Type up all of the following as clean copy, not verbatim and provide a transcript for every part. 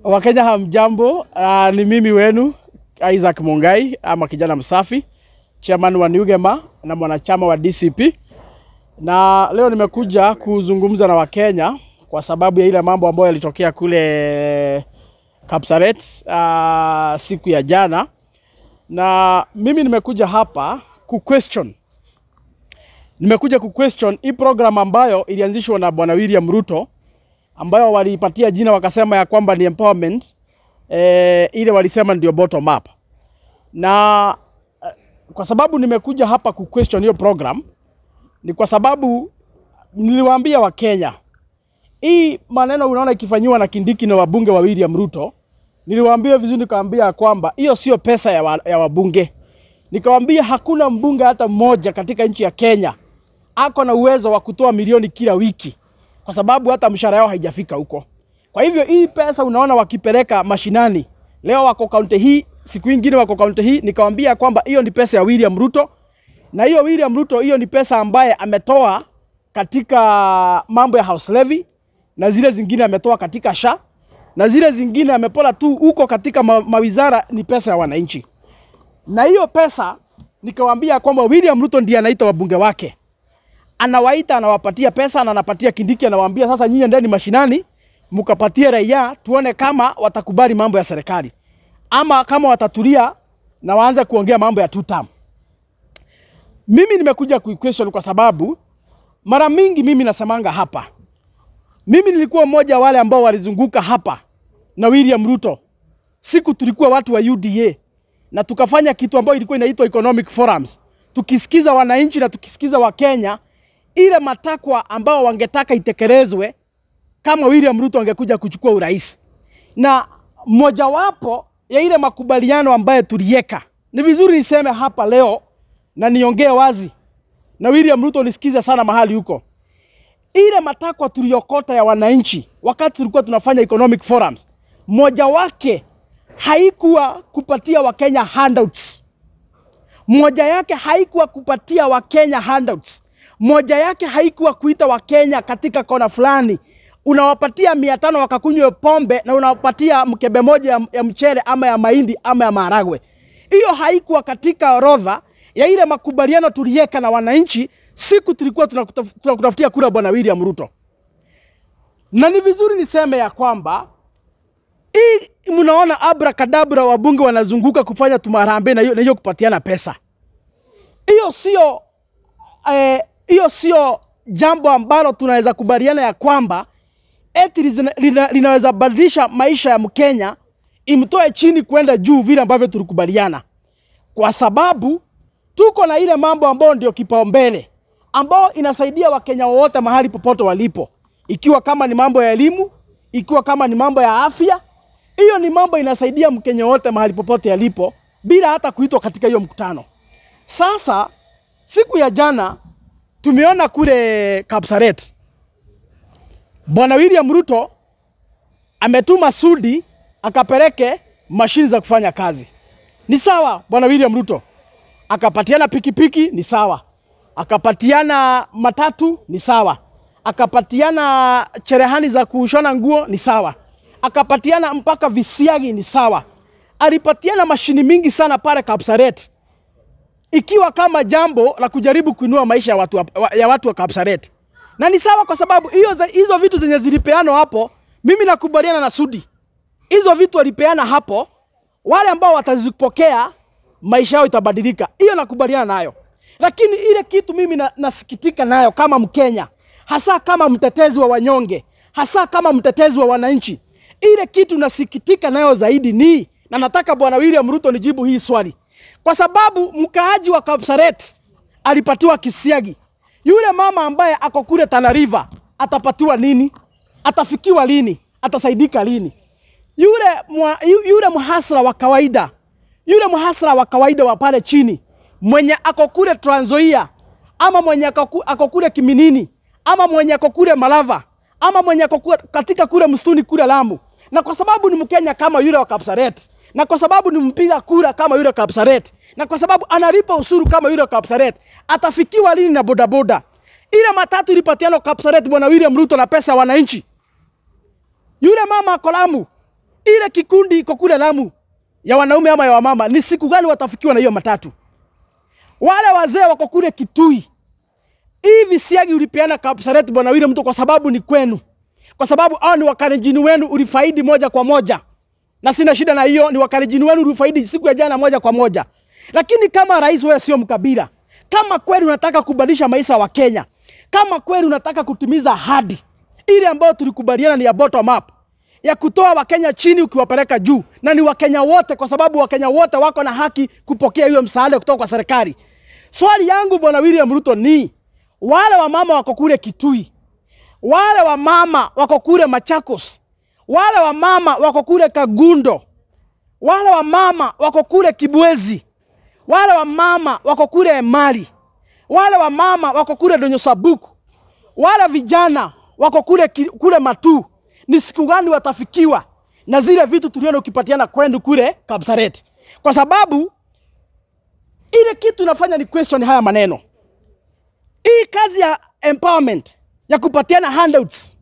Wakenya hamjambo, ni mimi wenu Isaac Mungai ama kijana msafi, chairman wa Newgema na mwanachama wa DCP. Na leo nimekuja kuzungumza na Wakenya kwa sababu ya ile mambo ambayo yalitokea kule Kapsaret siku ya jana. Na mimi nimekuja hapa ku-question. Nimekuja ku-question hii program ambayo ilianzishwa na Bwana William Ruto, ambayo waliipatia jina wakasema ya kwamba ni empowerment, ile walisema ndio bottom up. Na kwa sababu nimekuja hapa ku-question hiyo program ni kwa sababu niliwaambia Wakenya hii maneno unaona ikifanyiwa na Kindiki na wabunge wa William Ruto, niliwaambia vizuri, nikawaambia kwamba hiyo sio pesa ya wabunge. Nikawaambia hakuna mbunge hata mmoja katika nchi ya Kenya ako na uwezo wa kutoa milioni kila wiki, kwa sababu hata mshahara yao haijafika huko. Kwa hivyo hii pesa unaona wakipeleka mashinani, leo wako kaunti hii, siku nyingine wako kaunti hii, nikawaambia kwamba hiyo ni pesa ya William Ruto. Na hiyo William Ruto hiyo ni pesa ambaye ametoa katika mambo ya house levy, na zile zingine ametoa katika SHA, na zile zingine amepola tu huko katika mawizara, ni pesa ya wananchi. Na hiyo pesa nikawaambia kwamba William Ruto ndiye anaita wabunge wake, anawaita, anawapatia pesa na anapatia Kindiki, anawaambia sasa nyinyi endeni mashinani mkapatie raia, tuone kama watakubali mambo ya serikali ama kama watatulia na waanze kuongea mambo ya two term. Mimi nimekuja ku-question kwa sababu mara mingi mimi nasemanga hapa, mimi nilikuwa mmoja wale ambao walizunguka hapa na William Ruto siku tulikuwa watu wa UDA, na tukafanya kitu ambayo ilikuwa inaitwa Economic Forums, tukisikiza wananchi na tukisikiza Wakenya ile matakwa ambao wangetaka itekelezwe kama William Ruto angekuja kuchukua urais. Na mojawapo ya ile makubaliano ambayo tulieka, ni vizuri niseme hapa leo na niongee wazi na William Ruto nisikize sana mahali huko, ile matakwa tuliokota ya wananchi wakati tulikuwa tunafanya Economic Forums, moja wake haikuwa kupatia Wakenya handouts. Moja yake haikuwa kupatia Wakenya handouts. Moja yake haikuwa kuita Wakenya katika kona fulani, unawapatia 500 wakakunywe pombe na unawapatia mkebe moja ya mchele ama ya mahindi ama ya maharagwe. Hiyo haikuwa katika orodha ya ile makubaliano tulieka na wananchi siku tulikuwa tunakutafutia kura Bwana William Ruto. Na ni vizuri niseme ya kwamba hii mnaona abracadabra wabunge wanazunguka kufanya tumarambe na hiyo kupatiana pesa. Hiyo sio jambo ambalo tunaweza kubaliana ya kwamba eti linaweza badilisha maisha ya Mkenya imtoe chini kwenda juu vile ambavyo tulikubaliana. Kwa sababu tuko na ile mambo ambayo ndio kipaumbele, ambao inasaidia Wakenya wote mahali popote walipo. Ikiwa kama ni mambo ya elimu, ikiwa kama ni mambo ya afya, hiyo ni mambo inasaidia Mkenya wote mahali popote alipo bila hata kuitwa katika hiyo mkutano. Sasa siku ya jana tumeona kule Kapsaret Bwana William Ruto ametuma Sudi akapeleke mashini za kufanya kazi. Ni sawa, Bwana William Ruto akapatiana pikipiki, ni sawa. Akapatiana matatu, ni sawa. Akapatiana cherehani za kushona nguo, ni sawa. Akapatiana mpaka visiagi, ni sawa. Alipatiana mashini mingi sana pale Kapsaret, ikiwa kama jambo la kujaribu kuinua maisha ya watu wa Kapsaret. Na ni sawa kwa sababu hizo vitu zenye zilipeanwa hapo, mimi nakubaliana na Sudi. Hizo vitu walipeana hapo, wale ambao watazipokea maisha yao itabadilika. Hiyo nakubaliana nayo. Lakini ile kitu mimi nasikitika nayo kama Mkenya, hasa kama mtetezi wa wanyonge, hasa kama mtetezi wa wananchi, ile kitu nasikitika nayo zaidi ni, na nataka Bwana William Ruto nijibu hii swali. Kwa sababu mkaaji wa Kapsaret alipatiwa kisiagi, yule mama ambaye ako kule Tana River atapatiwa nini? Atafikiwa lini? Atasaidika lini? Yule mhasra wa kawaida, yule mhasra wa kawaida wa pale chini, mwenye ako kule Trans Nzoia, ama mwenye ako kule Kiminini, ama mwenye ako kule Malava, ama mwenye ako katika kule msituni kule Lamu, na kwa sababu ni Mkenya kama yule wa Kapsaret, na kwa sababu ni mpiga kura kama yule Kapsaret, na kwa sababu analipa ushuru kama yule Kapsaret, atafikiwa lini na bodaboda? Ile matatu ilipatiana Kapsaret Bwana William Ruto na pesa wananchi. Yule mama ako Lamu Ile kikundi iko kule Lamu ya wanaume ama ya wamama, ni siku gani watafikiwa na hiyo matatu? Wale wazee wako kule Kitui. Hivi siagi ulipeana Kapsaret, Bwana William Ruto, kwa sababu ni kwenu, kwa sababu hao ni Wakalenjin wenu, ulifaidi moja kwa moja, na sina shida na hiyo, ni Wakalenjin wenu ulifaidi siku ya jana moja kwa moja. Lakini kama rais, wewe sio mkabila, kama kweli unataka kubadilisha maisha wa Kenya, kama kweli unataka kutimiza ahadi ile ambayo tulikubaliana ni ya bottom up, ya kutoa Wakenya chini ukiwapeleka juu, na ni Wakenya wote, kwa sababu Wakenya wote wako na haki kupokea hiyo msaada kutoka kwa serikali. Swali yangu, Bwana William Ruto, ni wale wamama wako kule Kitui, wale wamama wako kule Machakos, wale wamama wako kule Kagundo, wale wamama wako kule Kibwezi, wale wamama wako kule Emali, wale wamama wako kule Donyo Sabuku, wale vijana wako kule Matu, ni siku gani watafikiwa na zile vitu tuliona ukipatiana kwenu kule Kapsaret? Kwa sababu ile kitu inafanya ni question haya maneno. Hii kazi ya empowerment, ya kupatiana handouts,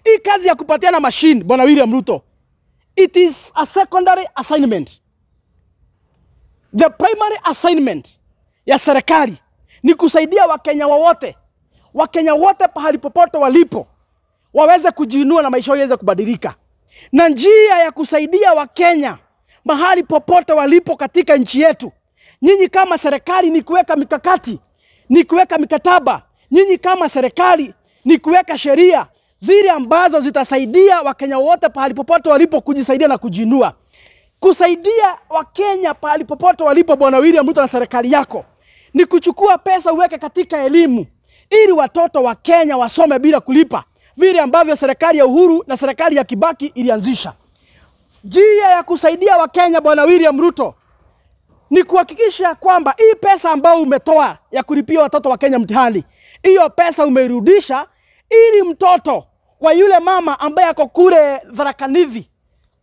hii kazi ya kupatiana machine, Bwana William Ruto, it is a secondary assignment. The primary assignment ya serikali ni kusaidia Wakenya wowote, Wakenya wote pahali popote walipo waweze kujiinua na maisha yao yaweze kubadilika. Na njia ya kusaidia Wakenya mahali popote walipo katika nchi yetu, nyinyi kama serikali, ni kuweka mikakati, ni kuweka mikataba. Nyinyi kama serikali ni kuweka sheria zile ambazo zitasaidia Wakenya wote pahali popote walipo kujisaidia na kujiinua. Kusaidia Wakenya pahali popote walipo, Bwana William Ruto na serikali yako, ni kuchukua pesa uweke katika elimu ili watoto wa Kenya wasome bila kulipa, vile ambavyo serikali ya Uhuru na serikali ya Kibaki ilianzisha. Njia ya kusaidia Wakenya, Bwana William Ruto, ni kuhakikisha kwamba hii pesa ambayo umetoa ya kulipia watoto wa Kenya mtihani, hiyo pesa umeirudisha ili mtoto wa yule mama ambaye ako kule Tharaka Nithi,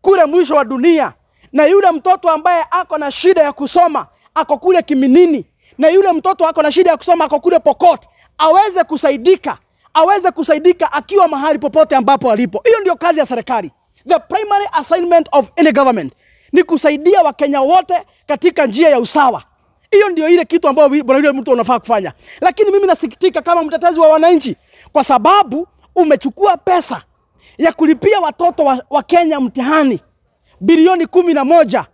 kule mwisho wa dunia, na yule mtoto ambaye ako na shida ya kusoma ako kule Kiminini, na yule mtoto ako na shida ya kusoma ako kule Pokot, aweze kusaidika akiwa mahali popote ambapo alipo. Hiyo ndio kazi ya serikali. The primary assignment of any government ni kusaidia Wakenya wote katika njia ya usawa. Hiyo ndio ile kitu ambayo, Bwana William Ruto, unafaa kufanya. Lakini mimi nasikitika kama mtetezi wa wananchi kwa sababu umechukua pesa ya kulipia watoto wa Kenya mtihani bilioni 11,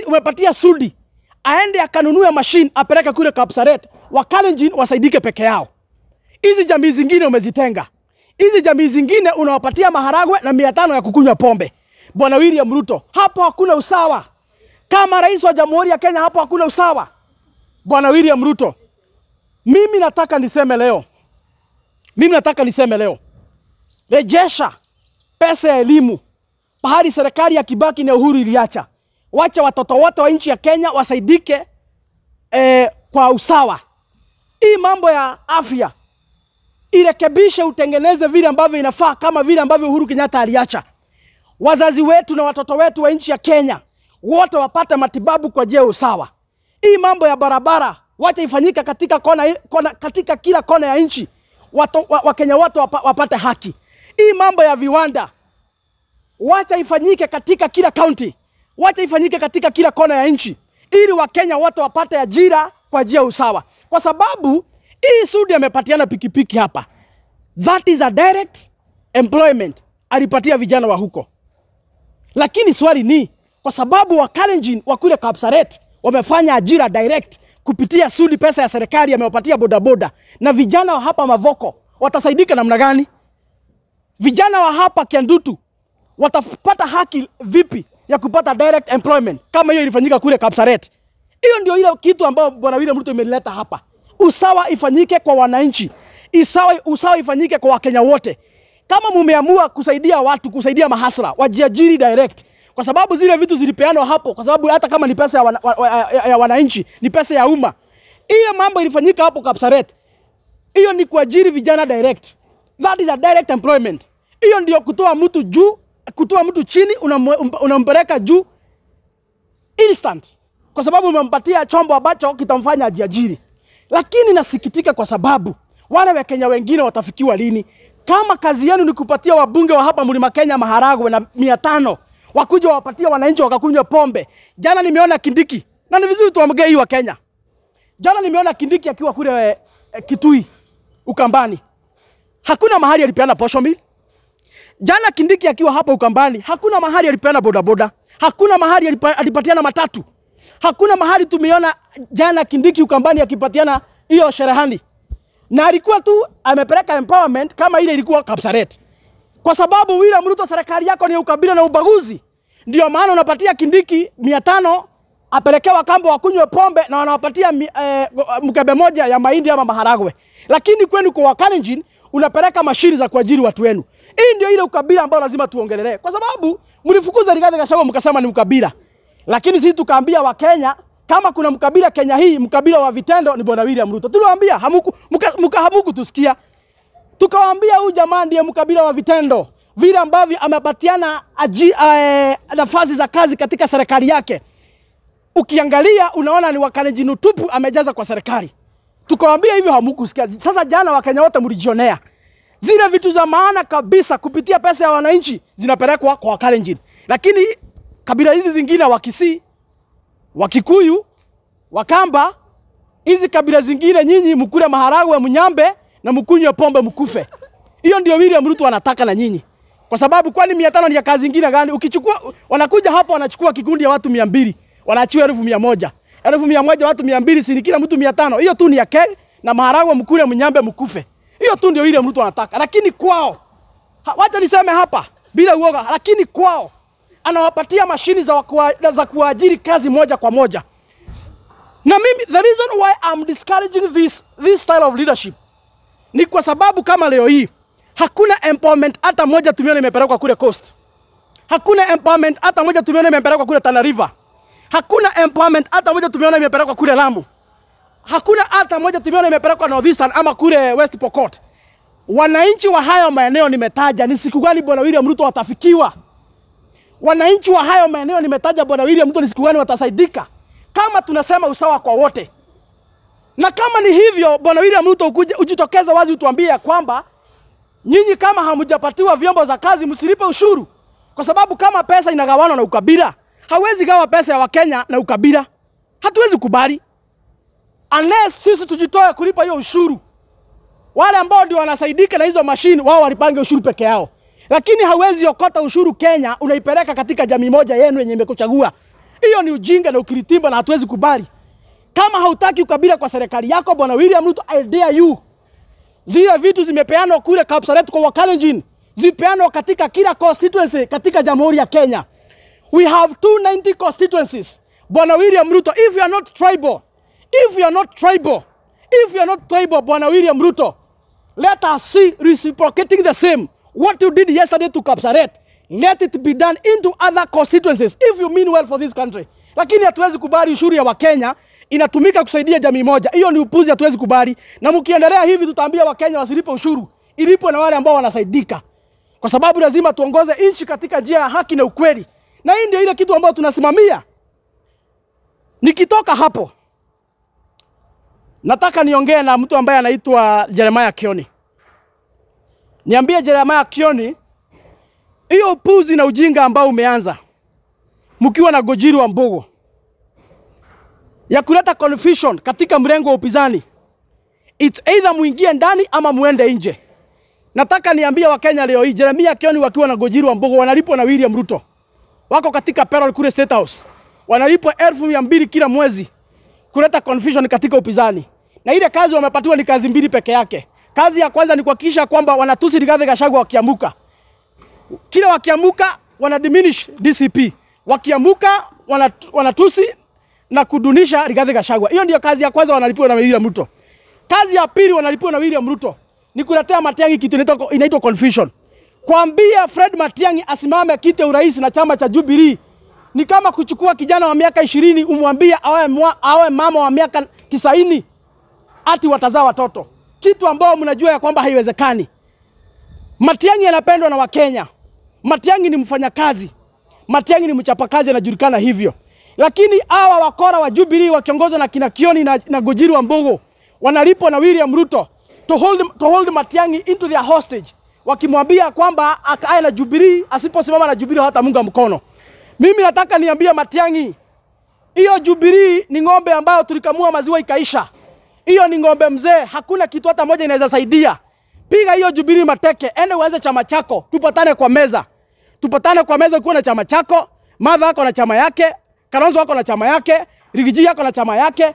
umepatia Sudi aende akanunue machine apeleke kule Kapsaret, Wakalenjin wasaidike peke yao. Hizi jamii zingine umezitenga. Hizi jamii zingine unawapatia maharagwe na 500 ya kukunywa pombe. Bwana William Ruto, hapo hakuna usawa. Kama rais wa Jamhuri ya Kenya, hapo hakuna usawa. Bwana William Ruto, mimi nataka niseme leo, mimi nataka niseme leo, rejesha pesa ya elimu pahali serikali ya Kibaki na Uhuru iliacha. Wacha watoto wote wa nchi ya Kenya wasaidike kwa usawa. Hii mambo ya afya irekebishe, utengeneze vile ambavyo inafaa, kama vile ambavyo Uhuru Kenyatta aliacha. Wazazi wetu na watoto wetu wa nchi ya Kenya wote wapate matibabu kwa njia ya usawa. Hii mambo ya barabara wacha ifanyike katika kona, kona, katika kila kona ya nchi, Wakenya wote wapate haki. Hii mambo ya viwanda wacha ifanyike katika kila county, wacha ifanyike katika kila kona ya nchi, ili Wakenya wote wapate ajira kwa njia ya usawa, kwa sababu hii Sudi amepatiana pikipiki hapa, that is a direct employment alipatia vijana wa huko. Lakini swali ni kwa sababu Wakalenjin wa kule Kapsaret wamefanya ajira direct kupitia Sudi, pesa ya serikali amewapatia bodaboda, na vijana wa hapa Mavoko watasaidika namna gani? Vijana wa hapa Kiandutu watapata haki vipi ya kupata direct employment kama hiyo ilifanyika kule Kapsaret? Hiyo ndio ile kitu ambayo, Bwana William Ruto, imeleta hapa. Usawa ifanyike kwa wananchi, usawa ifanyike kwa Wakenya wote. Kama mumeamua kusaidia watu, kusaidia mahasla, wajiajiri direct, kwa sababu zile vitu zilipeanwa hapo, kwa sababu hata kama ni pesa ya wananchi, ni pesa ya umma. Hiyo mambo ilifanyika hapo Kapsaret, hiyo ni kuajiri vijana direct. That is a direct employment. Hiyo ndio kutoa mtu juu, kutoa mtu chini, unampeleka juu instant, kwa sababu umempatia chombo ambacho kitamfanya ajiajiri. Lakini nasikitika kwa sababu wale Wakenya wengine watafikiwa lini? Kama kazi yenu ni kupatia wabunge wa hapa Mlima Kenya maharagwe na 500, wakuja wapatia wananchi wakakunywa pombe. Jana nimeona Kindiki, na ni vizuri tuamgee hii wa Kenya. Jana nimeona Kindiki akiwa kule Kitui Ukambani. Hakuna mahali alipeana posho mill. Jana Kindiki akiwa hapa Ukambani, hakuna mahali alipeana bodaboda, hakuna mahali alipatiana matatu. Hakuna mahali tumeona jana Kindiki Ukambani akipatiana hiyo sherehani. Na alikuwa tu amepeleka empowerment kama ile ilikuwa Kapsaret. Kwa sababu William Ruto, serikali yako ni ukabila na ubaguzi. Ndio maana unapatia Kindiki 500 apelekewa kambo wakunywe pombe na wanawapatia mkebe moja ya mahindi ama maharagwe. Lakini kwenu kwa Wakalenjin unapeleka mashini za kuajiri watu wenu. Hii ndio ile ukabila ambao lazima tuongelelee. Kwa sababu mlifukuza Rigathi Gachagua mkasema ni ukabila. Lakini sisi tukaambia Wakenya kama kuna mkabila Kenya hii, mkabila wa vitendo ni Bwana William Ruto. Tuliwaambia hamuku tusikia. Tukawaambia huyu jamaa ndiye mkabila wa vitendo. Vile ambavyo amepatiana nafasi za kazi katika serikali yake. Ukiangalia unaona ni Wakalenjin tupu amejaza kwa serikali. Tukawaambia hivyo hamukusikia. Sasa jana Wakenya wote mlijionea. Zile vitu za maana kabisa kupitia pesa ya wananchi zinapelekwa kwa Wakalenjin. Lakini kabila hizi zingine, Wakisii, Wakikuyu, Wakamba, hizi kabila zingine nyinyi mkule maharagwe mnyambe na mkunywe pombe mkufe. Hiyo ndio William Ruto anataka na nyinyi. Kwa sababu kwani 500 ni ya kazi nyingine gani? Ukichukua wanakuja hapa wanachukua kikundi ya watu 200, wanaachiwa 1,100. 1,100 watu 200, si kila mtu 500. Hiyo tu ni ya keg na maharagwe mkule mnyambe mkufe. Hiyo tu ndio William Ruto anataka. Lakini kwao, wacha niseme hapa bila uoga, lakini kwao anawapatia mashini za kuajiri kazi moja kwa moja. Na mimi, the reason why I'm discouraging this style of leadership ni kwa sababu kama leo hii hakuna empowerment hata moja tumeona imepelekwa kule Coast. Hakuna empowerment hata moja tumeona imepelekwa kule Tana River. Hakuna empowerment hata moja tumeona imepelekwa kule Lamu. Hakuna hata moja tumeona imepelekwa Northeastern ama kule West Pokot. Wananchi wa hayo maeneo nimetaja, ni siku gani Bwana William Ruto watafikiwa? Wananchi wa hayo maeneo nimetaja, Bwana William Ruto, ni siku gani watasaidika? Kama tunasema usawa kwa wote. Na kama ni hivyo, Bwana William Ruto ukuje ujitokeze wazi utuambie ya kwamba nyinyi kama hamjapatiwa vyombo za kazi msilipe ushuru. Kwa sababu kama pesa inagawanwa na ukabila, hawezi gawa pesa ya Wakenya na ukabila. Hatuwezi kubali. Unless sisi tujitoe kulipa hiyo ushuru. Wale ambao ndio wanasaidika na hizo mashini wao walipange ushuru peke yao. Lakini hawezi okota ushuru Kenya unaipeleka katika jamii moja yenu yenye imekuchagua. Hiyo ni ujinga na ukiritimba na hatuwezi kubali. Kama hautaki ukabila kwa serikali yako, Bwana William Ruto, I dare you. Zile vitu zimepeanwa kule Kapsaret kwa Wakalenjin, zipeanwa katika kila constituency katika Jamhuri ya Kenya. We have 290 constituencies. Bwana William Ruto, if you are not tribal, if you are not tribal, if you are not tribal, Bwana William Ruto, let us see reciprocating the same. What you did yesterday to Kapsaret, let it be done into other constituencies if you mean well for this country. Lakini hatuwezi kubali ushuru ya Wakenya inatumika kusaidia jamii moja. Hiyo ni upuzi, hatuwezi kubali. Na mkiendelea hivi tutaambia Wakenya wasilipe ushuru, ilipwe na wale ambao wanasaidika. Kwa sababu lazima tuongoze nchi katika njia ya haki na ukweli. Na hii ndio ile kitu ambayo tunasimamia. Nikitoka hapo, nataka niongee na mtu ambaye anaitwa Jeremiah Kioni. Niambie Jeremiah Kioni, hiyo upuzi na ujinga ambao umeanza mkiwa na Gojiri wa Mbogo ya kuleta confusion katika mrengo wa upinzani, it's either muingie ndani ama muende nje. Nataka niambie Wakenya leo hii, Jeremiah Kioni wakiwa na Gojiri wa Mbogo wanalipwa na William Ruto, wako katika payroll kule State House, wanalipwa 200,000 kila mwezi kuleta confusion katika upinzani. Na ile kazi wamepatiwa ni kazi mbili peke yake. Kazi ya kwanza ni kuhakikisha kwamba wanatusi Rigathi Gachagua wakiamuka. Kila wakiamuka wana diminish DCP. Wakiamuka wanatusi na kudunisha Rigathi Gachagua. Hiyo ndio kazi ya kwanza wanalipiwa na William Ruto. Kazi ya pili wanalipiwa na William Ruto ni kuletea Matiang'i kitu inaitwa confusion. Kuambia Fred Matiang'i asimame kiti ya urais na chama cha Jubilee ni kama kuchukua kijana wa miaka 20 umwambie awe mama wa miaka 90 ati watazaa watoto. Kitu ambao mnajua ya kwamba haiwezekani. Matiang'i anapendwa na Wakenya. Matiang'i ni mfanyakazi. Matiang'i ni mchapakazi, anajulikana hivyo. Lakini hawa wakora wa Jubilee wakiongozwa na kina Kioni na Gojiri wa Mbogo wanalipwa na William Ruto to hold Matiang'i into their hostage. wakimwambia kwamba akae na Jubilee, asiposimama na Jubilee hata munga mkono. Mimi nataka niambie Matiang'i, hiyo Jubilee ni ng'ombe ambayo tulikamua maziwa ikaisha. Hiyo ni ng'ombe mzee, hakuna kitu hata moja inaweza saidia. Piga hiyo Jubilee mateke, ende uanze chama chako, tupatane kwa meza. Tupatane kwa meza ukiwa na chama chako, Martha ako na chama yake, Kalonzo ako na chama yake, Rigiji ako na chama yake,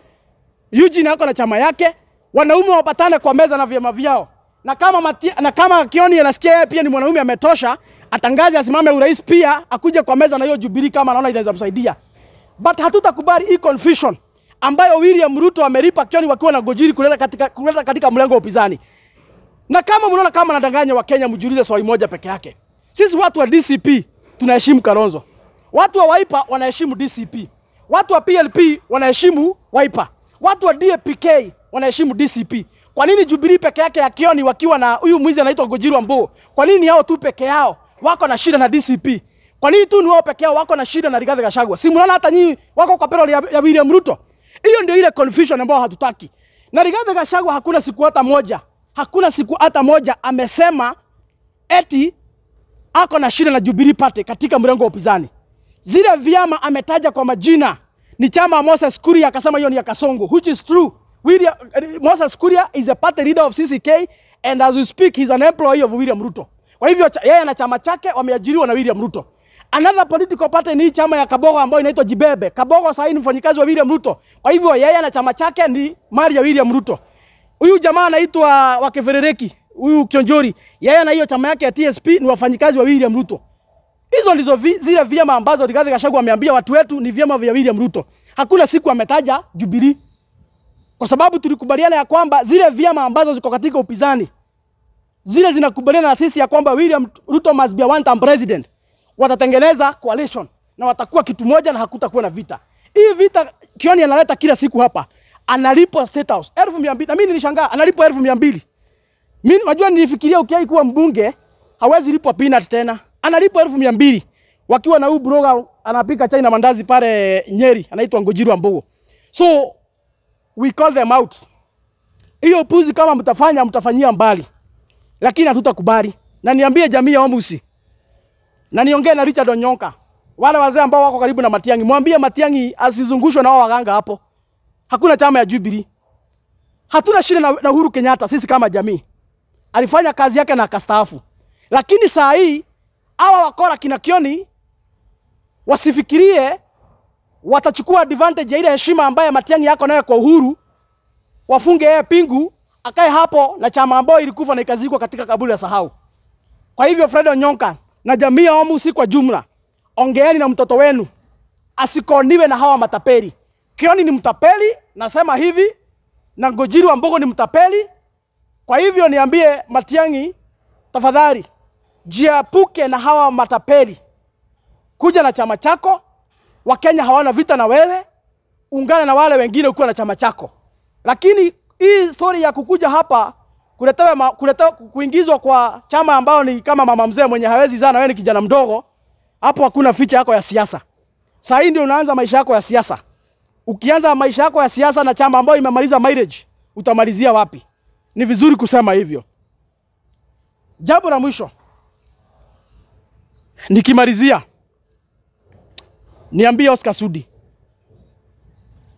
Eugene ako na chama yake. Wanaume wapatane kwa meza na vyama vyao. Na kama Kioni anasikia yeye pia ni mwanaume ametosha, atangaze asimame urais pia, akuje kwa meza na hiyo Jubilee kama anaona inaweza msaidia. But hatutakubali hii confusion ambayo William Ruto amelipa Kioni wakiwa na Gojiri kuleta katika mlengo wa upinzani. Na kama mnaona kama nadanganya wa Kenya, mjiulize swali moja peke yake. Sisi watu wa DCP tunaheshimu Kalonzo. Watu wa Wiper wanaheshimu DCP. Watu wa PLP wanaheshimu Wiper. Watu wa DAPK wanaheshimu DCP. Kwa nini Jubilee peke yake ya Kioni wakiwa na huyu mwizi anaitwa Gojiri Wambo? Kwa nini hao tu peke yao wako na shida na DCP? Kwa nini tu ni wao peke yao wako na shida na Rigathi Gachagua? Si mnaona hata nyinyi wako kwa payroll ya William Ruto? Hiyo ndio ile confusion ambayo hatutaki. Na Rigathi Gachagua hakuna siku hata moja, hakuna siku hata moja amesema eti ako na shida na Jubilee Party katika mrengo wa upinzani. Zile vyama ametaja kwa majina ni chama Moses Kuria, akasema hiyo ni ya Kasongo, which is true. Moses Kuria is a party leader of CCK and as we speak he's an employee of William Ruto. Kwa hivyo yeye na chama chake wameajiriwa na William Ruto. Another political party ni chama ya Kabogo ambayo inaitwa Jibebe. Kabogo sasa ni mfanyikazi wa William Ruto. Kwa hivyo yeye na chama chake ni mali ya William Ruto. Huyu jamaa anaitwa Wakeferereki, huyu Kionjori, yeye na hiyo chama yake ya TSP ni wafanyikazi wa William Ruto. Hizo ndizo zile vyama ambazo Rigathi Gachagua ameambia watu wetu ni vyama vya William Ruto. Hakuna siku ametaja Jubilee. Kwa sababu tulikubaliana ya kwamba zile vyama ambazo ziko katika upinzani, zile zinakubaliana na sisi ya kwamba William Ruto must be a one term president. Watatengeneza coalition na watakuwa kitu moja na hakutakuwa na vita. Hii vita Kioni analeta kila siku hapa. Analipwa State House 200,000. Na mimi nilishangaa analipwa 200,000. Mimi unajua nilifikiria ukiai kuwa mbunge hawezi lipwa peanut tena. Analipwa 200,000 wakiwa na huyu broga anapika chai na mandazi pale Nyeri, anaitwa Ngojiri Wambugu. So we call them out. Hiyo puzi kama mtafanya mtafanyia mbali. Lakini hatutakubali. Na niambie jamii ya Omusi. Na niongee na Richard Onyonka. Wale wazee ambao wako karibu na Matiang'i, mwambie Matiang'i asizungushwe na wao waganga hapo. Hakuna chama ya Jubilee. Hatuna shida na Uhuru Kenyatta sisi kama jamii. Alifanya kazi yake na akastaafu. Lakini saa hii hawa wakora kina Kioni wasifikirie watachukua advantage ya ile heshima ambayo Matiang'i yako nayo kwa Uhuru, wafunge yeye pingu akae hapo na chama ambayo ilikufa na ikazikwa katika kaburi ya sahau. Kwa hivyo Fred Onyonka na jamii ya Omusi kwa jumla, ongeeni na mtoto wenu asikoniwe na hawa matapeli. Kioni ni mtapeli, nasema hivi, na Ngojiri Wambugu ni mtapeli. Kwa hivyo niambie Matiang'i, tafadhali jiepuke na hawa matapeli. Kuja na chama chako. Wakenya hawana vita na wewe, ungana na wale wengine ukiwa na chama chako. Lakini hii story ya kukuja hapa kuletewa kuingizwa kwa chama ambao ni kama mama mzee mwenye hawezi zaa na wewe ni kijana mdogo, hapo hakuna ficha yako ya siasa. Sasa hii ndio unaanza maisha yako ya siasa. Ukianza maisha yako ya siasa na chama ambayo imemaliza mileage, utamalizia wapi? Ni vizuri kusema hivyo. Jambo la mwisho nikimalizia, niambie Oscar Sudi,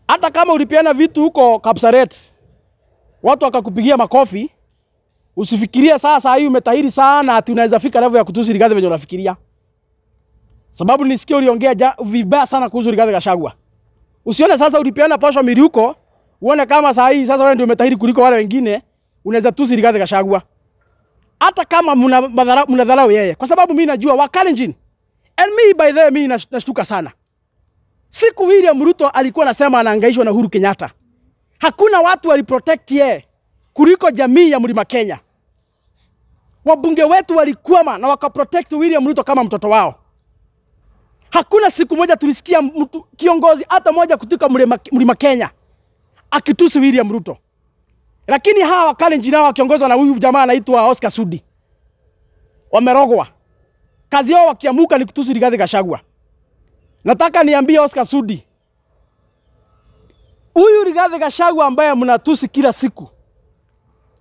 hata kama ulipiana vitu huko Kapsaret, watu wakakupigia makofi, usifikirie sasa hii umetahiri sana ati unaweza fika level ya kutusi Rigathi venye unafikiria. Sababu nisikia uliongea vibaya sana kuhusu Rigathi Gachagua. Usione sasa ulipiana posho mili huko, uone kama saa hii sasa wewe ndio umetahiri kuliko wale wengine, unaweza tusi Rigathi Gachagua. Hata kama mnadharau yeye, kwa sababu mimi najua Wakalenjin. And me by the way, mimi nashtuka sana. Siku William Ruto alikuwa anasema anahangaishwa na Uhuru Kenyatta, hakuna watu waliprotect yeye kuliko jamii ya Mlima Kenya. Wabunge wetu walikwama na wakaprotect William Ruto kama mtoto wao. Hakuna siku moja tulisikia mtu kiongozi hata moja kutoka Mlima Kenya akitusi William Ruto. Lakini hawa Wakalenjin nao wakiongozwa na huyu jamaa anaitwa Oscar Sudi, wamerogwa. Kazi yao wakiamuka ni kutusi Rigathi Gachagua. Nataka niambie Oscar Sudi, huyu Rigathi Gachagua ambaye mnatusi kila siku,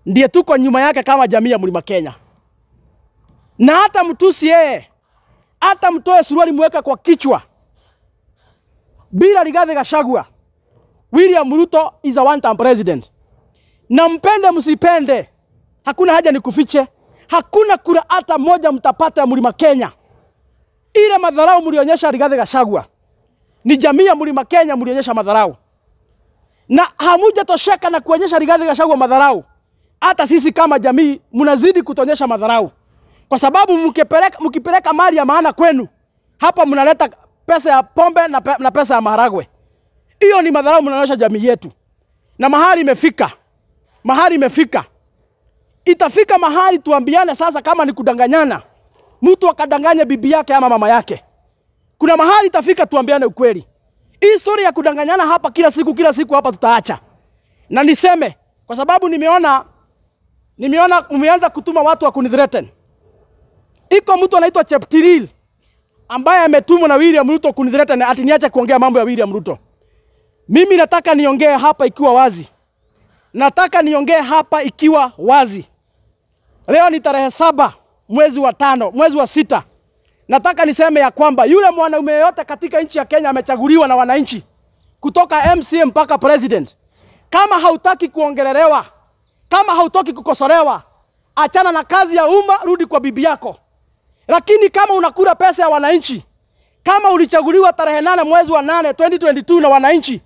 ndiye tuko nyuma yake kama jamii ya Mlima Kenya. Na hata mtusi yeye, hata mtoe suruali mweka kwa kichwa, bila Rigathi Gachagua, William Ruto is a one term president. Na mpende msipende, hakuna haja nikufiche, hakuna kura hata moja mtapata ya Mlima Kenya. Ile madharau mlionyesha Rigathi Gachagua, ni jamii ya Mlima Kenya mlionyesha madharau. Na hamujatosheka na kuonyesha Rigathi Gachagua madharau, hata sisi kama jamii mnazidi kutuonyesha madharau. Kwa sababu mkipeleka mali ya maana kwenu, hapa mnaleta pesa ya pombe na pesa ya maharagwe. Hiyo ni madharau mnaonyesha jamii yetu. Na mahali imefika, mahali imefika. Itafika mahali tuambiane sasa, kama ni kudanganyana, mtu akadanganya bibi yake ama mama yake. Kuna mahali itafika tuambiane ukweli. Hii story ya kudanganyana hapa kila siku kila siku hapa tutaacha. Na niseme kwa sababu nimeona umeanza kutuma watu wa kunithreaten. Iko mtu anaitwa Cheptiril ambaye ametumwa na William Ruto kunithreaten ati niache kuongea mambo ya William Ruto. Mimi nataka niongee hapa ikiwa wazi. Nataka niongee hapa ikiwa wazi. Leo ni tarehe 7 mwezi wa 5, mwezi wa 6. Nataka niseme ya kwamba yule mwanaume yote katika nchi ya Kenya amechaguliwa na wananchi kutoka MCA mpaka president. Kama hautaki kuongelelewa, kama hautaki kukosolewa, achana na kazi ya umma, rudi kwa bibi yako. Lakini kama unakula pesa ya wananchi, kama ulichaguliwa tarehe 8 mwezi wa 8 2022 na wananchi,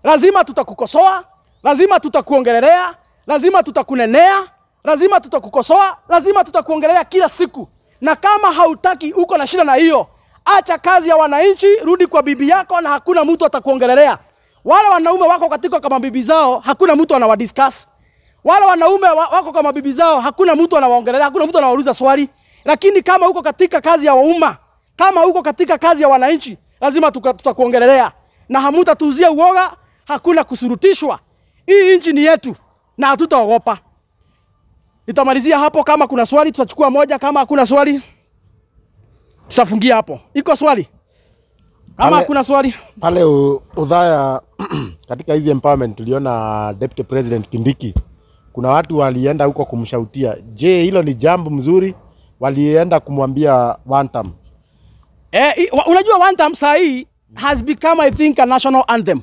lazima tutakukosoa, lazima tutakuongelelea, lazima tutakunenea, lazima tutakukosoa, lazima tutakuongelelea kila siku. Na kama hautaki, uko na shida na hiyo, acha kazi ya wananchi, rudi kwa bibi yako na hakuna mtu atakuongelelea. Wale wanaume wako katika kama bibi zao, hakuna mtu anawadiscuss. Wale wanaume wako kama bibi zao, hakuna mtu anawaongelelea, hakuna mtu anawauliza swali. Lakini kama uko katika kazi ya umma, kama uko katika kazi ya wananchi, lazima tutakuongelelea. Na hamutatuuzia uoga, hakuna kusurutishwa. Hii nchi ni yetu na hatutaogopa. Nitamalizia hapo. Kama kuna swali tutachukua moja, kama hakuna swali tutafungia hapo. Iko swali? Kama hakuna swali. Pale Udhaya katika hizi empowerment tuliona Deputy President Kindiki, kuna watu walienda huko kumshautia. Je, hilo ni jambo mzuri? Walienda kumwambia one term. Unajua one term saa hii has become, I think, a national anthem.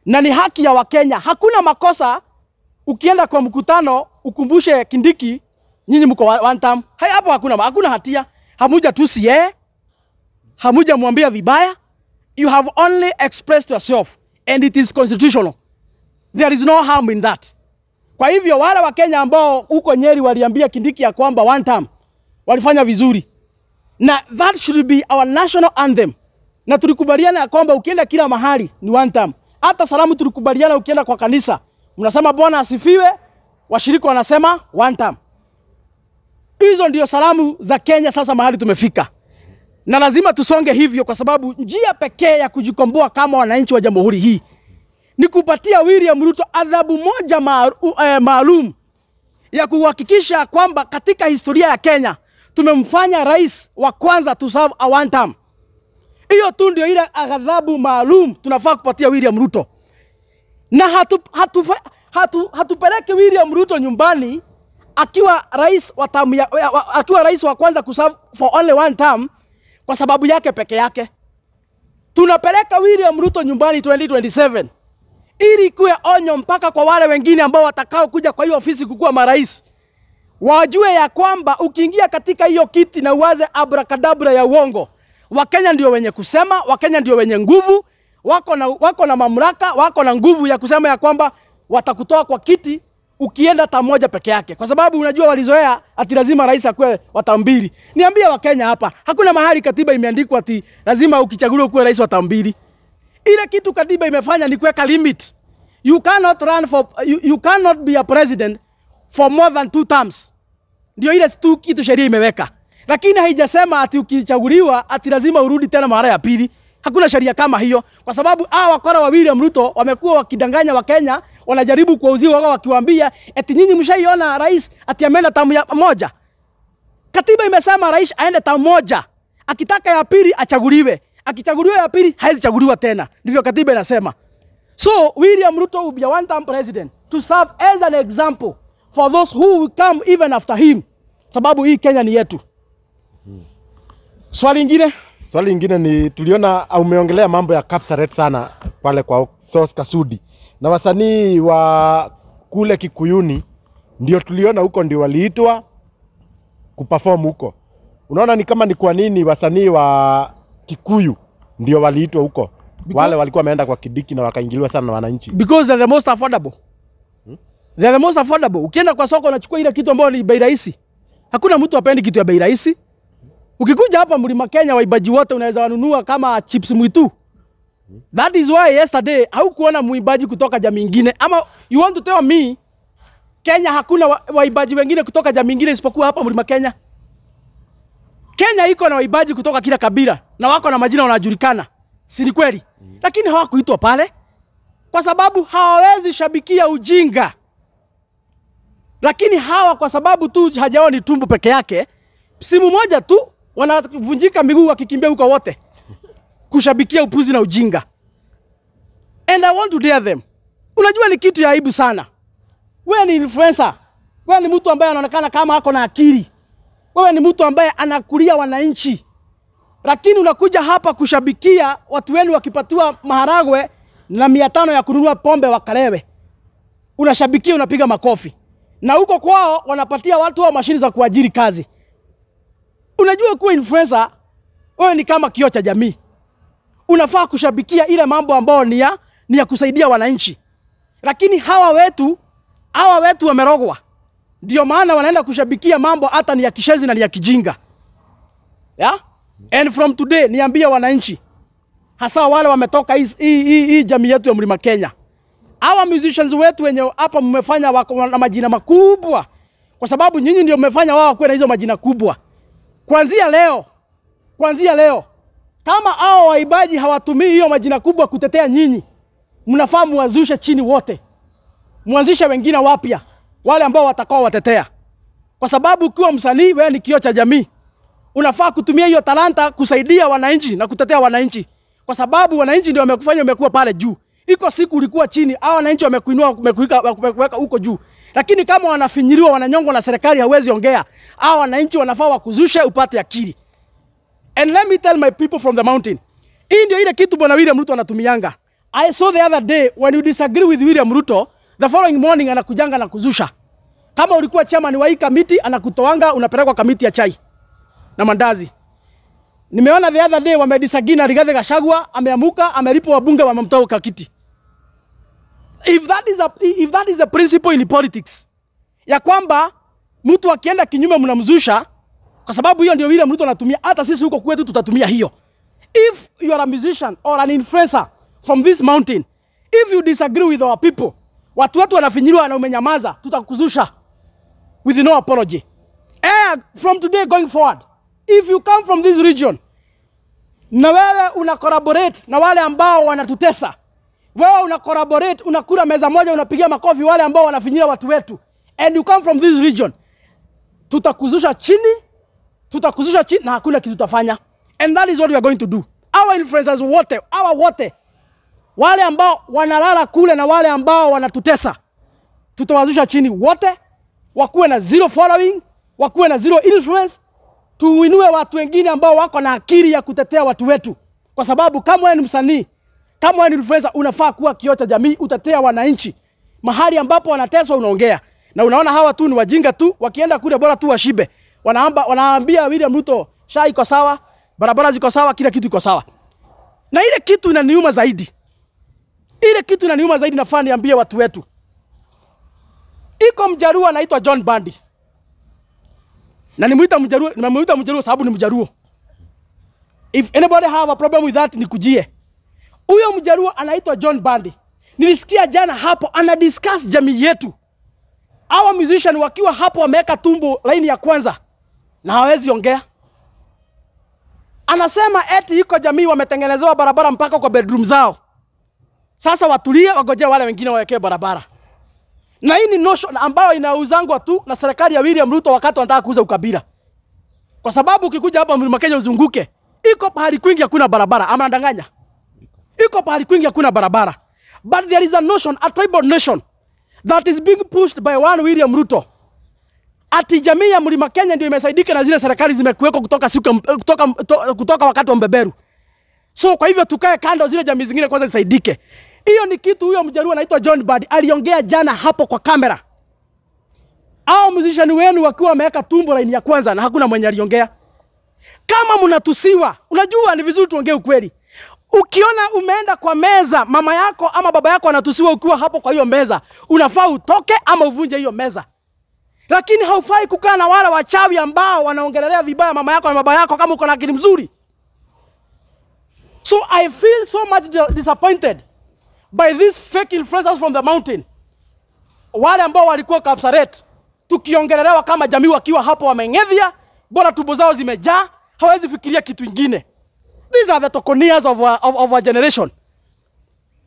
Na ni haki ya Wakenya. Hakuna makosa ukienda kwa mkutano ukumbushe Kindiki nyinyi mko one term. Hai, hapo hakuna hatia. Hamuja tusi yeye, hamuja mwambia vibaya. You have only expressed yourself and it is constitutional. There is no harm in that. Kwa hivyo wale wa Kenya ambao huko Nyeri waliambia Kindiki ya kwamba one term, walifanya vizuri. Na that should be our national anthem. Na tulikubaliana ya kwamba ukienda kila mahali ni one term. Hata salamu tulikubaliana, ukienda kwa kanisa mnasema Bwana asifiwe, washiriki wanasema one term. Hizo ndio salamu za Kenya sasa mahali tumefika. Na lazima tusonge hivyo, kwa sababu njia pekee ya kujikomboa kama wananchi wa jamhuri hii ni kupatia William Ruto adhabu moja maalum ya kuhakikisha kwamba katika historia ya Kenya tumemfanya rais wa kwanza to serve a one term. Hiyo tu ndio ile adhabu maalum tunafaa kupatia William Ruto. Na hatupeleke William Ruto nyumbani akiwa rais wa term akiwa rais wa kwanza kuserve for only one term kwa sababu yake peke yake. Tunapeleka William Ruto nyumbani 2027 ili kuwe onyo mpaka kwa wale wengine ambao watakao kuja kwa hiyo ofisi kukuwa marais. Wajue ya kwamba ukiingia katika hiyo kiti na uwaze abracadabra ya uongo, Wakenya ndio wenye kusema, Wakenya ndio wenye nguvu, wako na mamlaka, wako na nguvu ya kusema ya kwamba watakutoa kwa kiti ukienda tamu moja peke yake. Kwa sababu unajua walizoea ati lazima rais akuwe wa tamu mbili. Niambie Wakenya hapa, hakuna mahali katiba imeandikwa ati lazima ukichaguliwa kuwe rais wa tamu mbili. Ile kitu katiba imefanya ni kuweka limit. You cannot run for you cannot be a president for more than 2 terms. Ndio ile tu kitu sheria imeweka. Lakini haijasema ati ukichaguliwa ati lazima urudi tena mara ya pili. Hakuna sheria kama hiyo, kwa sababu hawa wakora wa William Ruto wamekuwa wakidanganya Wakenya, wanajaribu kuwauzia wao wakiwaambia eti nyinyi mshaiona rais ati ameenda tamu ya moja. Katiba imesema rais aende tamu moja. Akitaka ya pili achaguliwe. Akichaguliwa ya pili haizi chaguliwa tena. Ndivyo katiba inasema. So William Ruto will be a one-term president to serve as an example for those who will come even after him. Sababu hii Kenya ni yetu. Swali lingine? Swali lingine ni tuliona umeongelea mambo ya Kapsaret sana pale kwa Sos Kasudi. Na wasanii wa kule Kikuyuni ndio tuliona huko ndio waliitwa kuperform huko. Unaona ni kama ni kwa nini wasanii wa Kikuyu ndio waliitwa huko? Wale walikuwa wameenda kwa Kidiki na wakaingiliwa sana na wananchi. Because they're the most affordable. They're the most affordable. Ukienda kwa soko unachukua ile kitu ambayo ni bei rahisi. Hakuna mtu apendi kitu ya bei rahisi. Ukikuja hapa Mlima Kenya waimbaji wote unaweza wanunua kama chips mwitu. That is why yesterday haukuona mwimbaji kutoka jamii nyingine. Ama you want to tell me Kenya hakuna waimbaji wengine kutoka jamii nyingine isipokuwa hapa Mlima Kenya? Kenya iko na waimbaji kutoka kila kabila na wako na majina wanajulikana. Si ni kweli? Lakini hawakuitwa pale kwa sababu hawawezi shabikia ujinga. Lakini hawa kwa sababu tu hajao ni tumbo peke yake, simu moja tu wanavunjika miguu wakikimbia huko wote kushabikia upuzi na ujinga. And I want to dare them. Unajua ni kitu ya aibu sana. Wewe ni influencer. Wewe ni mtu ambaye anaonekana kama ako na akili. Wewe ni mtu ambaye anakulia wananchi. Lakini unakuja hapa kushabikia watu wenu wakipatiwa maharagwe na 500 ya kununua pombe wakalewe. Unashabikia, unapiga makofi. Na huko kwao wanapatia watu wa mashini za kuajiri kazi. Unajua kuwa influencer, wewe ni kama kioo cha jamii. Unafaa kushabikia ile mambo ambayo ni ya kusaidia wananchi. Lakini hawa wetu wamerogwa. Ndio maana wanaenda kushabikia mambo hata ni ya kishezi na ni ya kijinga. Yeah? And from today niambia wananchi, hasa wale wametoka hii jamii yetu ya Mlima Kenya. Hawa musicians wetu wenye hapa mmefanya wako na majina makubwa, kwa sababu nyinyi ndio mmefanya wao kuwa na hizo majina kubwa. Kuanzia leo kama hao waibaji hawatumii hiyo majina kubwa kutetea nyinyi, mnafaa muwazushe chini wote. Muanzishe wengine wapya, wale ambao watakao watetea. Kwa sababu ukiwa msanii wewe ni kioo cha jamii. Unafaa kutumia hiyo talanta kusaidia wananchi na kutetea wananchi. Kwa sababu wananchi ndio wamekufanya umekuwa pale juu. Iko siku ulikuwa chini, hao wananchi wamekuinua, wamekuweka huko juu. Lakini kama wanafinyiliwa, wananyongwa na serikali, hawezi ongea. Hao wananchi wanafaa wakuzushe upate akili. And let me tell my people from the mountain. Hii ndio ile kitu Bwana William Ruto anatumianga. I saw the other day when you disagree with William Ruto, the following morning anakujanga na kuzusha. Kama ulikuwa chairman wa hii kamiti, anakutoanga unapelekwa kamiti ya chai na mandazi. Nimeona the other day wamedisagree na Rigathi Gachagua, ameamuka, amelipwa wabunge wamemtoa kwa kiti. If that is a principle in politics, ya kwamba mtu akienda kinyume mnamzusha, kwa sababu hiyo ndio William Ruto anatumia, hata sisi huko kwetu tutatumia hiyo. If you are a musician or an influencer from this mountain, if you disagree with our people, watu wetu wanafinyiliwa na umenyamaza, tutakuzusha with no apology. From today going forward, if you come from this region, na wewe una collaborate na wale ambao wanatutesa, wewe una collaborate, unakula meza moja, unapigia makofi wale ambao wanafinyia watu wetu, and you come from this region, tutakuzusha chini, tutakuzusha chini na hakuna kitu tutafanya. And that is what we are going to do. Our influencers wote, our wote, wale ambao wanalala kule na wale ambao wanatutesa, tutawazusha chini wote, wakuwe na zero following, wakuwe na zero influence, tuinue watu wengine ambao wako na akili ya kutetea watu wetu. Kwa sababu kama wewe ni msanii, kama wewe ni influencer, unafaa kuwa kioo cha jamii, utatea wananchi. Mahali ambapo wanateswa unaongea. Na unaona hawa tu ni wajinga tu, wakienda kule bora tu washibe. Wanaambia William Ruto, sha iko sawa, barabara ziko sawa, kila kitu iko sawa. Na ile kitu inaniuma zaidi. Ile kitu inaniuma zaidi, nafaa niambie watu wetu. Iko Mjaruo anaitwa John Bandi. Na nimuita Mjaruo, nimemuita Mjaruo sababu ni Mjaruo. If anybody have a problem with that, nikujie. Huyo Mjaruo anaitwa John Bandi. Nilisikia jana hapo ana discuss jamii yetu. Our musician wakiwa hapo wameweka tumbo line ya kwanza na hawezi ongea. Anasema eti iko jamii wametengenezewa barabara mpaka kwa bedroom zao. Sasa watulie wagojee wale wengine wawekewe barabara. Na hii ni notion ambayo inauzangwa tu na serikali ya William Ruto wakati wanataka kuuza ukabila. Kwa sababu ukikuja hapa Mlima Kenya uzunguke, iko pahali kwingi hakuna barabara, ama nadanganya? Iko pahali kwingi hakuna barabara. But there is a notion, a tribal notion that is being pushed by one William Ruto. Ati jamii ya Mlima Kenya ndio imesaidika na zile serikali zimekuweko kutoka siku kutoka wakati wa mbeberu. So kwa hivyo tukae kando, zile jamii zingine kwanza zisaidike. Hiyo ni kitu huyo Mjaluo anaitwa John Bad aliongea jana hapo kwa kamera. Hao musician wenu wakiwa wameweka tumbo line ya kwanza na hakuna mwenye aliongea. Kama mnatusiwa, unajua ni vizuri tuongee ukweli. Ukiona umeenda kwa meza, mama yako ama baba yako anatusiwa ukiwa hapo kwa hiyo meza, unafaa utoke ama uvunje hiyo meza. Lakini haufai kukaa na wale wachawi ambao wanaongelelea vibaya mama yako na baba yako kama uko na akili mzuri. So I feel so much disappointed by these fake influencers from the mountain. Wale ambao walikuwa Kapsaret, tukiongelelewa kama jamii wakiwa hapo wameng'evya, bora tumbo zao zimejaa, hawezi fikiria kitu ingine. These are the tokonias of our generation.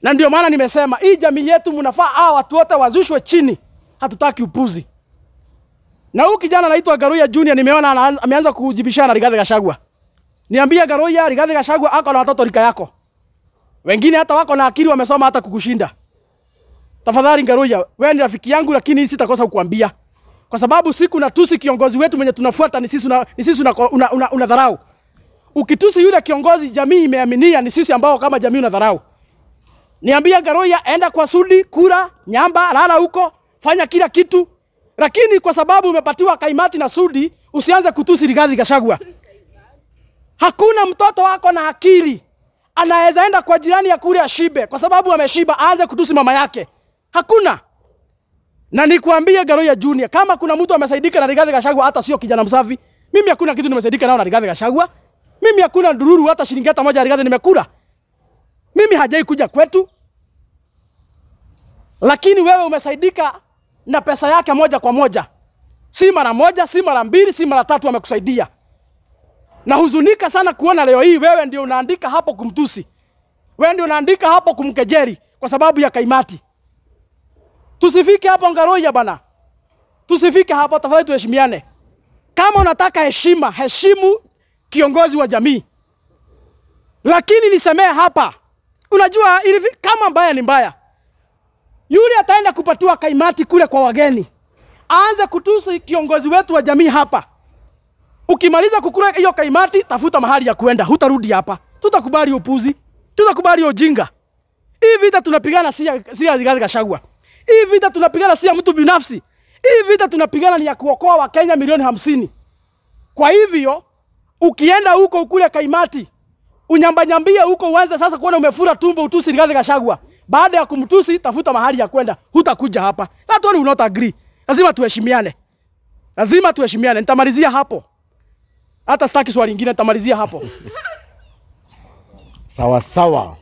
Na ndio maana nimesema hii jamii yetu mnafaa hawa watu wote wazushwe chini. Hatutaki upuzi. Na huyu kijana anaitwa Ngaruiya Junior nimeona ameanza kujibishana na Rigathi Gachagua. Niambie Ngaruiya, Rigathi Gachagua ako na watoto rika yako. Wengine hata wako na akili wamesoma hata kukushinda. Tafadhali Ngaruiya, wewe ni rafiki yangu lakini hii sitakosa kukuambia. Kwa sababu siku na tusi kiongozi wetu mwenye tunafuata ni sisi unadharau. Ukitusi yule kiongozi jamii imeaminia ni sisi ambao kama jamii unadharau. Niambia Ngaruiya, enda kwa Sudi, kura, nyamba, lala huko, fanya kila kitu. Lakini kwa sababu umepatiwa kaimati na Sudi, usianze kutusi Rigathi Gachagua. Hakuna mtoto wako na akili anaweza enda kwa jirani ya kule ashibe kwa sababu ameshiba aanze kutusi mama yake. Hakuna. Na nikuambie Ngaruiya Junior, kama kuna mtu amesaidika na Rigathi Gachagua hata sio kijana msafi. Mimi hakuna kitu nimesaidika nao na Rigathi Gachagua. Mimi hakuna ndururu hata shilingi hata moja ya Rigathi nimekula. Mimi hajai kuja kwetu. Lakini wewe umesaidika na pesa yake moja kwa moja. Si mara moja, si mara mbili, si mara tatu amekusaidia. Na huzunika sana kuona leo hii wewe ndio unaandika hapo kumtusi. Wewe ndio unaandika hapo kumkejeli kwa sababu ya kaimati. Tusifike hapo Ngaruiya bana. Tusifike hapo, tafadhali tuheshimiane. Kama unataka heshima, heshimu kiongozi wa jamii. Lakini nisemee hapa, unajua kama mbaya ni mbaya. Yule ataenda kupatiwa kaimati kule kwa wageni, aanze kutusi kiongozi wetu wa jamii hapa. Ukimaliza kukula hiyo kaimati, tafuta mahali ya kuenda, hutarudi hapa. Tutakubali upuzi, tutakubali ujinga. Hii vita tunapigana si ya Rigathi Gachagua. Hii vita tunapigana si ya mtu binafsi. Hii vita tunapigana ni ya kuokoa Wakenya milioni 50. Kwa hivyo ukienda huko ukule kaimati, unyambanyambie huko, uanze sasa kuona umefura tumbo utusi Rigathi Gachagua. Baada ya kumtusi, tafuta mahali ya kwenda, hutakuja hapa. That one will not agree. Lazima tuheshimiane. Lazima tuheshimiane. Nitamalizia hapo. Hata sitaki swali lingine, nitamalizia hapo. Sawa sawa.